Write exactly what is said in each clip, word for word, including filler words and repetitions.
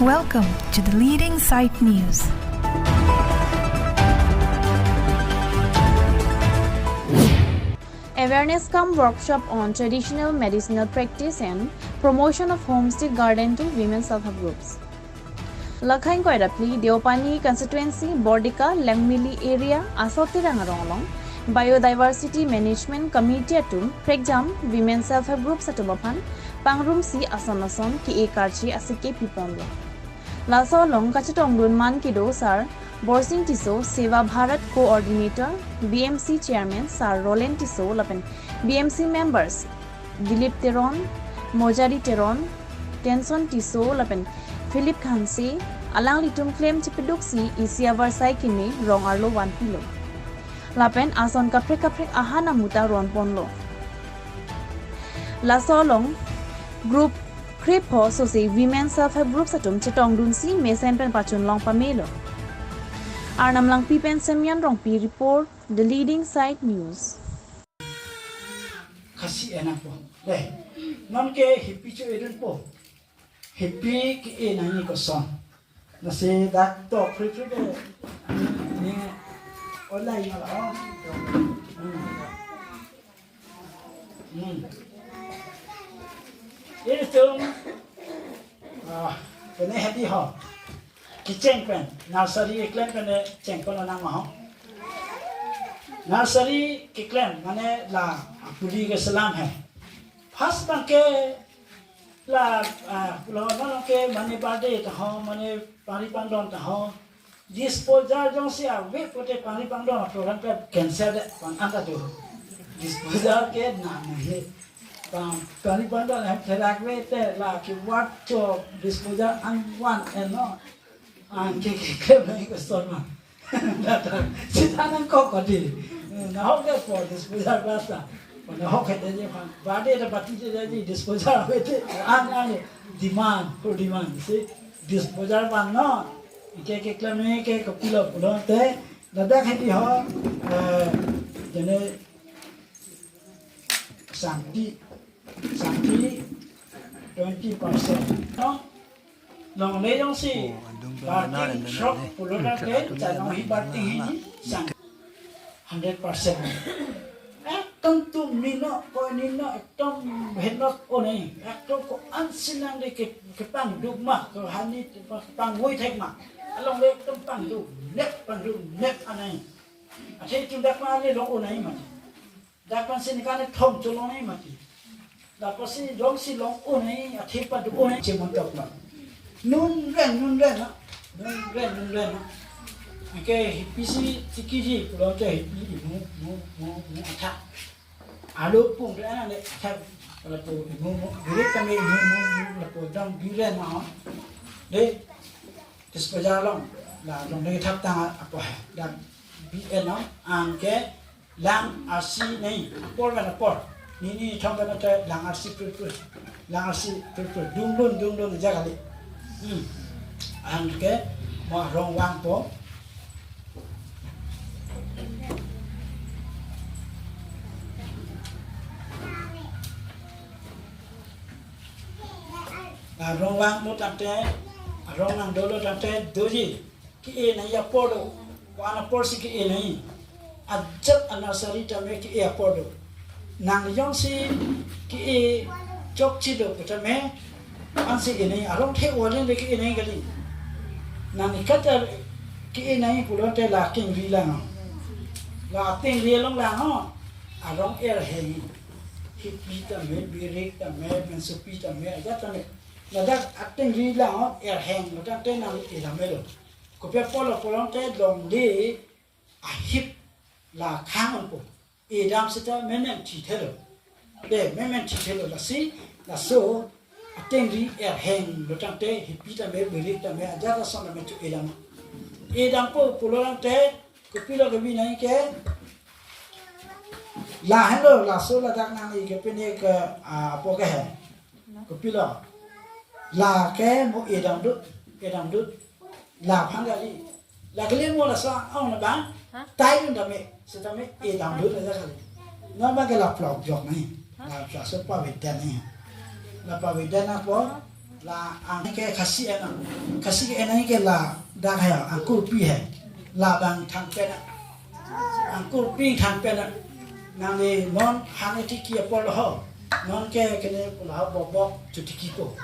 Welcome to the Leading Site News. Awareness cum workshop on traditional medicinal practice and promotion of homestay garden to women self-help groups. Lakhang koirapli Deopani constituency, Bordika, Langmili area, Aso Terang arong along Biodiversity Management Committee atum prekjam women self-help groups atum aphan pangrumsi ason ason ke-e karchi asike piponlo. Laso along kachetongdun man kedo Sar Borsing Tisso, Seva Bharat Coordinator, B M C Chairman Sar Roland Tisso lapen B M C members Dilip Teron, Mojari Teron, Tenson Tisso lapen Philip Khanse, alanglitum klem chepeduksi isi avarsai keme rong arlo vanpilo. Lapen ason kaprek kaprek ahan amuta ronponlo. Laso along group krepho sose women self-help groups atum chetongdunsi mesen pen pachunlong pamelo. Arnam Langpi pen Semyon Rongpi report, The Leading Site News. Khasi enangpo. Dei. Nonke hipi cho edunpo. Hipi ke-e nangji koson. Lasi dak to free free ke. Ni online mala. Hmm. Hmm. Ilitum. Ah, kene hadi ho. Kecheng pen, nursery keklem pen chengkon nang ma ho. Nursery keklem, mane la puli keselam he. First abang ke la, ah, pulo non ke mane birthday ta ho, mane pari pangdon ta ho. Disposal jongsi ave pute pari pangdon program ke cancel de, pan anta tu. Disposal ke nang he. Pang, pari pangdon hem therak ve te la ke wat cho disposal an wan en no. An ke ke ke nai ko sor ma. Data, sita nangkok ko di. Nahok de po disposal basta. Nahok ke de je pan. Bade de pati je je disposal ve te. An an demand, ko demand. Si disposal van no. Ke ke klem ne ke kopilo pulo te. Ladak hedi ho. Eh, jene Santi, Santi twenty percent. No? Longle jongsi Oh, andung dong benar, benar, benar, shock eh. Pulo na ke, Betul, chanong benar, hi bating benar. Hi sang hundred percent. Ekdom tu nino, ko nino, ekdom henok onai. Ekdom ko-an sinang de ke, kepangduk ma, ko hani kepangvoi thek ma. Alongle ekdom pangduk, nek pangduk, nek anai. Athe tu dak ma ale long onai ma. Dak pan sini kane thom cholong nai mati. Dak pasi jongsi long onai, athe padu onai chemon tok ma. Nunren, nunren na. Nunren, nunren na. Anke hipisi tikiji, pulo ke hipi mu, mu, mu, mu atha. Alo pung re ana le atha. Lapu mu, mu, birik kami mu, mu, mu, lapu dam biren na. De, disposal long. La long de thap tang apa. Dam biren na. Anke lang arsi nai, apor kan apor. Nini thom kan ate lang arsi pur pur. Lang arsi pur pur. Dungdun, dungdun aja kali. Hmm. Anke, ma rong vangpo. Arong vanglo tangte, arong nangdolo tangte, doji. Ke-e nai apor do, ko-an apor si ke-e nai. Ajat a-nursery tame ke-e apor do. Nang jongsi ke-e chokche do tame, ansi e nai, arong the walen de ke-e nai kali. Nang ikat ke-e nai pulote la kengri lang. La kengri along lang ho. Arong erheng. Hipi tame, birik tame, mensopi tame, ajat tame. Ladak ateng ri lang ho, erheng, ladak te nang e dam lo. Kopi apot lo pulote longle ahip la khang onpo. E dam seta memen thithelo. De, memen thithelo lasi, laso ateng ri erheng, ladak te hipi tame, birik tame, ajat ason tame cho e dam. E dampo pulo lang te, kopilo kebi nai ke, lahenlo, laso ladak nang i ke pine ke, ah, apo ke he. Kopilo. La ke mo e dam dut, e dam dut. La phang kali. La kali mo laso ang na bang. Ha? Tai dun dame, setame e dam dut aja kali. Na ba ke la plok jok nai. Ha? La plok so pa vedan nai. La pa vedan na po. La ang ke Khasi en, Khasi en ke ladak hai, angkurpi hai. Labang thang pen, angkurpi thang pen. Nangli non han tiki apor ho. Non ke kene pula bokbok chotiki ko.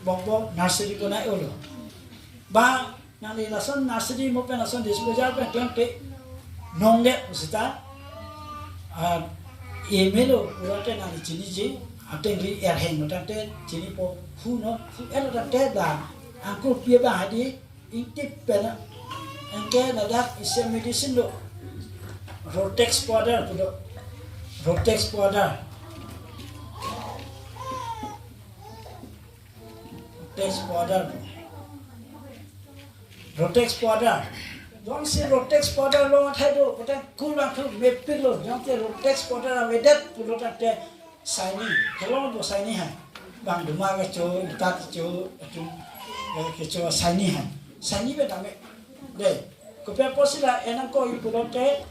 Bokbok nursery ko nai olo. Ba nangli lason nursery mo pen lason disposal pen klem pe nong le sita. Ah, emelo pulote nangli chiniji, ateng ri erheng mo tangte chinipo, hu no, hu elo tangte da angkurpi abang hadi ingtip pen. Anke ladak isi medicine do. Rotex powder do. Rotex powder. Rotex powder. Rotex powder. Jongsi Rotex powder long athai do, pulote kul bang thu mepik lo. Jongsi Rotex powder avedet pulo tangte shiny. Kelong do shiny hai. Bang duma kecho, ita kecho, atum, eh, kecho shiny hai. Shiny be dame. De, kopi apotsi la en angkor-i pulote,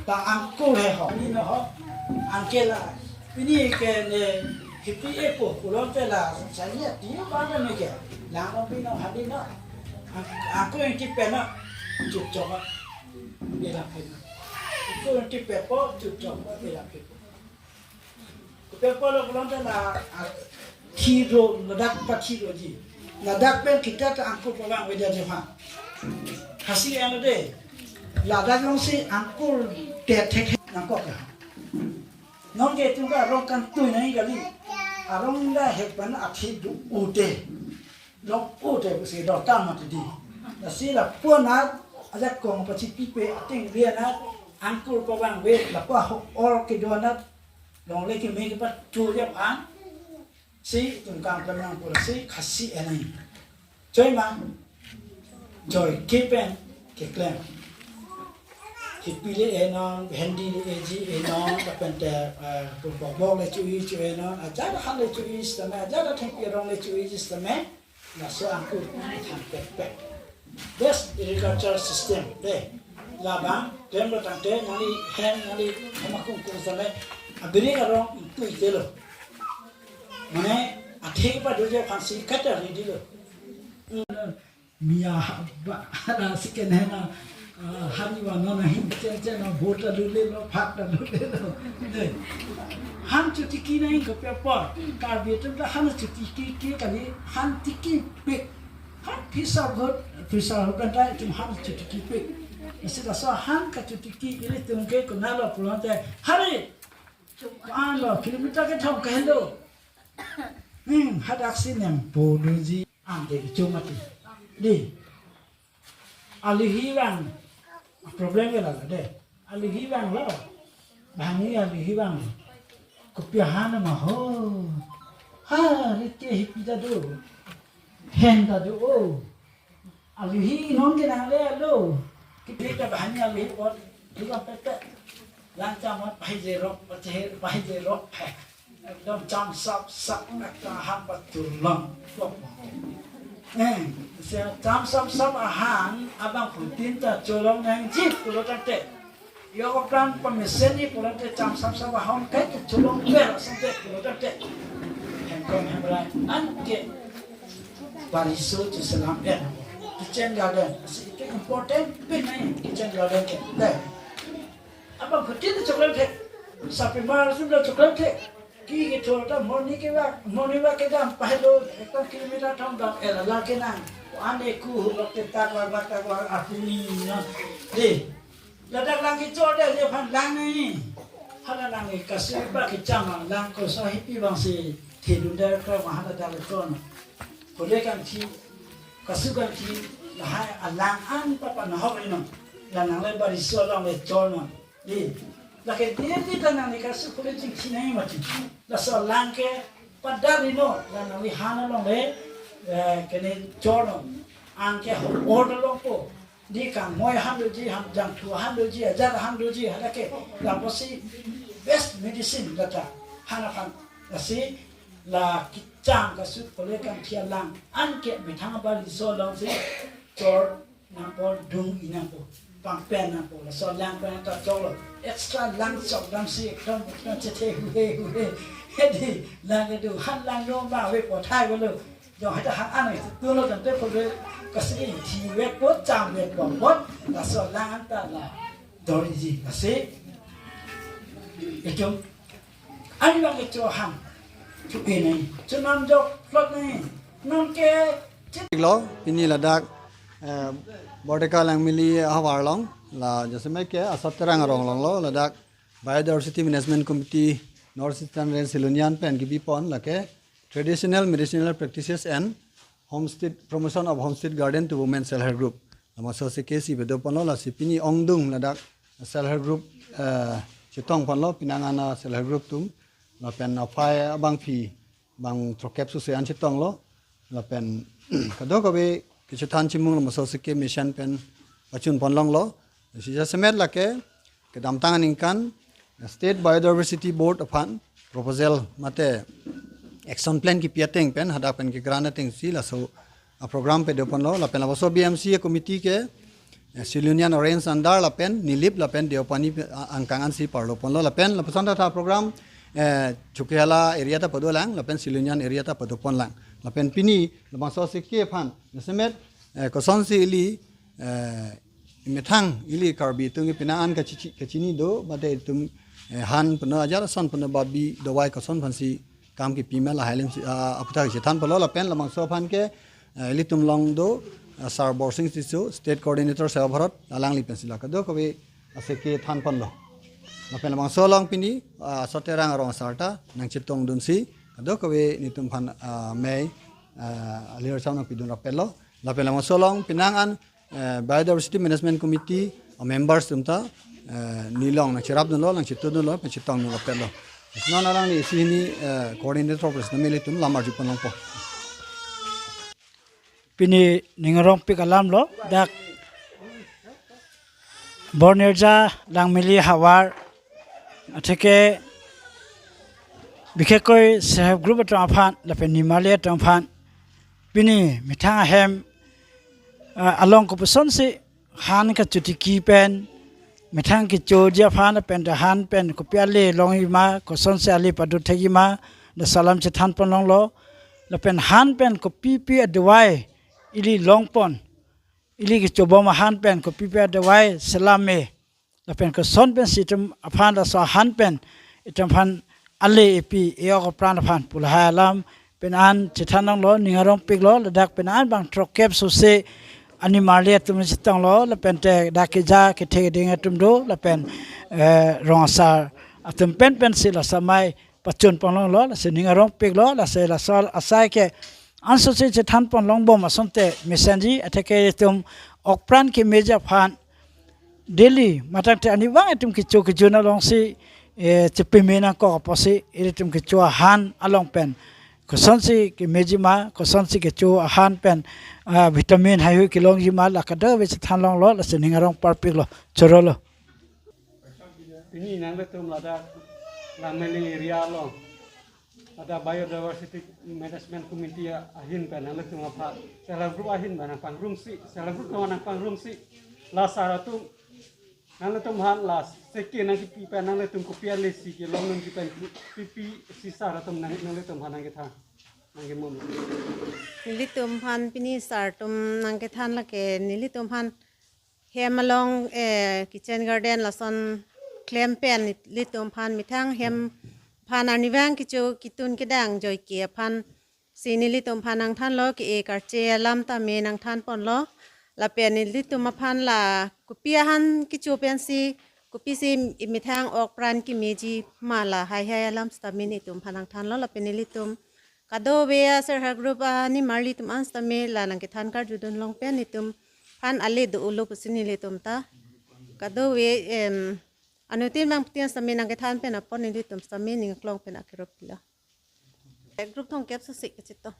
ta angkur he ho, ni no ho, anke la, pini ke ne, hipi epo pulote la, shiny ati no ba ne ke, lang no pi no hadi no, ang-, angkur ingtip pen no, chukchok, ira pen no. Angkur ingtip pen po, chukchok, ira pen. Kopi apotlo pulote la, ah, thiro, ladak pathiroji. Ladak pen kita ta angkur pavang avedet ji ha. Khasi en lo de. Ladak jongsi angkur te thek nangkok ya. Non ke tum ka arong kangtui nai kali. Arong da hek pen athi do-o te. Long-o te pusi dorkar mati di. Lasi lapu anat ajakong pachipipe ateng ri anat angkur pavang ave lapu aho or kedo anat longle keme kepachorji aphan si itum kam klemnang pusi Khasi en ai. Choi ma? Choi, kipen keklem. Hipi le enon, bhendi le eji enon, lapen te, eh, bokbok le cho-i cho enon, ajat han le cho-i sitame, ajat thengpi arong le cho-i sitame, laso angkur than pekpek. Best agriculture system, de. Labang, klem lo tangte, nangli hem, nangli hem akung kung sitame, abirik arong ingtui te lo. Mane, athek padoji aphan si kata ready lo. Mia ba, na si ken hena, ah, hani wa non hin chen chen na bota lule lo, phat ta lule lo. De. Han chotiki nai kopi apot. Karbi atum ta han chotiki ke kali, han tikipik. Han pisa got, pisa got ta itum han chotikipik. Isi laso han kachotiki ilitum ke konatlo pulote. Hari! Anlo, kilometer kethom kahelo. Hmm, hadak si nangpo doji. Ante kecho mati. De. Alohi vang. Problem ke lalo de. Alohi vanglo. Banghini alohi vang. Kopi ahan ma ho. Ha, rike hipi ta do. Hen ta do-o. Alohi non ke nangle alo. Kipi ta banghini alohi apot. Duga pete. Lang cham apot pahije rok, pachehe pahije rok. Ekdom cham sap sap, ekdom ahan patur long. Eh, si cham sap sap ahan abangphutin ta cholong nangji pulo tangte. Yo apran pamesen ni pulote cham sap sap ahan kai ke cholong per asonte pulo tangte. Hemkrong hemrai anke bariso cheselam en. Kitchen garden. Si itu important pen nai kitchen garden ke. Dai. Abangphutin ta choklem thek. Sapimar sum ta choklem thek. Ki kethor ta morning ke vak, morning vak kedam pahelo, ekdom kilometer thom dam, eh, la ke nang. Ane ku hu vak te tak vak vak tak vak apuni na. De. Ladak lang kechor de, de aphan lang nai. Hala lang ke kasu ba kecham lang ko so hipi bang si thedun de kra ma hala dak le chor na. Kole kangthi, kasu kangthi, lahai alang an papa nahok ino. La nangle bariso along le chor na. Di, lake di di ta nangli kasu kule chingki nai mati. Laso lang ke padat ino, la nangli han along le, eh, kene chor no. Anke ho order longpo. Di kangmoi han doji, han jangthu han doji, ajat han doji, halake. Lapusi best medicine lata. Han aphan. Lasi la kecham kasu kule kangthi alang. Anke methang abariso along si chor nangpo, dung-i nangpo, pangpen nangpo, laso lang pen ta choklo. Extra lang chok damsi ekdom ekdom chethe huhe huhe. Hedi lang kedo han lang do ba ve po thai velo. Jong hada hang an itu tulo tangte pule kasi thi wek po cham wek po pot laso lang anta la doriji kasi itu ani bang itu hang chupi nai chunam jok plot nai nonke lo pini ladak eh, Bordeka Langmili havar along la jasemet ke Asot Terang arong along lo ladak Biodiversity Management Committee North Eastern Range Silonijan pen kibipon lake traditional medicinal practices and homestead promotion of homestead garden to women self help group. Laso si kesi bedo ponlo lasi pini ongdung ladak self help group eh, chetong ponlo pinangana self help group atum lapen aphai abangpi bang throkkep susi an chetonglo lapen kadokave kechethan chimung laso si ke mission pen pachun ponlonglo. Si jasemet lake kedamtang aningkan State Biodiversity Board aphan proposal mate action plan kipi ateng pen hadak pen ke grant ateng si laso a program pedo ponlo lapen laso B M C committee ke eh, Silonijan Orange andar lapen Nilip lapen Deopani pe- a- angkang ansi parlo ponlo lapen lapuson ta program eh, Chokihola area ta pado lang lapen Silonijan area ta pado pon lang lapen pini labangso si ke aphan jasemet eh, kosonsi ili eh, methang ili Karbi atum pinang an kachichi- kachini do mate itum eh, han puno ajar son puno babi dawai koson aphansi kam kipi ma lahai alim si ah, aputhak chethan ponlo lapen labangso aphan ke eh, ilitum along do ah, Sir Borsing Tisso State Coordinator Seva Bharat alangli pensi la kadokave ase kethan ponlo lapen labangso along pini ah, Asot Terang arong asar ta nangchetongdunsi kadokave nelitum aphan ah, mei ah, alir cham nangpidun rapetlo lapen labangso along pinang an eh, Biodiversity Management Committee a members atum ta eh, neli along nangcherapdunlo nangchetongdunlo pen chetongdun rapetlo. Non alangli isi hini eh, coordinator president nelitum lam arju ponlongpo. Pini ning arongpik alam lo dak Bornerja Langmili havar atheke bikhekoi self help group atum aphan lapen nimarli atum aphan pini methang ahem ah, along kopusonsi han kachotiki pen methang kechoji aphan lapen ta han pen kopi ale longji ma kosonsi ale pado thekji ma laso alam chethan ponlonglo lapen han pen kopipi adawai ili longpon ili kechobom ahan pen kopipi adawai selam me lapen koson pensi itum aphan laso ahan pen itum aphan ale epi e-ok apran aphan pu lahai alam pini an chethan longlo ning arongpiklo ladak pini an bang throkkep susi animarli atum chetonglo lapen te dak keja kethe keding atum do lapen eh, rong asar atum pen pensi laso amei pachun ponlonglo lasi ning arongpiklo lasi laso asai ke ansosi chethan ponlongbom asonte mesenji atheke itum okpran kemeji aphan daily matang te anivang itum kecho kejun alongsi eh, chepeme nangkok apotsi ilitum kecho ahan along pen kosonsi kemeji ma kosonsi kecho ahan pen ah, vitamin haihui kelongji ma la kadokave chethan longlo lasi ning arong parpiklo chorolo. Pini nanglitum ladak Langmili area along ladak Biodiversity Management Committee ahin pen nanglitum aphan self help group ahin pen nangpangrumsi self help group atum nangpangrumsi la sar atum nanglitum aphan la seke nangkipi pen nanglitum kopi ale si kelongdun kipen pipi si sar atum nang nanglitum aphan nangkethan nangkemon. Nelitum aphan pini sar atum nangkethan lake nelitum aphan hem along eh, kitchen garden lason klem pen nelitum aphan methang hem aphan arnivang kecho ketun kedang joike aphan si nelitum aphan nangthanlo ke-e karche alam tame nangthan ponlo lapen nelitum aphan la kopi ahan kecho pensi kopisi methang okpran kemeji ma la haihai alam sitame nelitum aphan nangthanlo lapen nelitum kadokave a self help group animarli atum an sitame la nangkethan karjudun long pen nelitum aphan ale do-olo pusi nelitum ta kadokave em anuttin bang putin sitame nangkethan pen apot nelitum sitame ning aklong pen akirop pilo. Group thomkep susi kachito.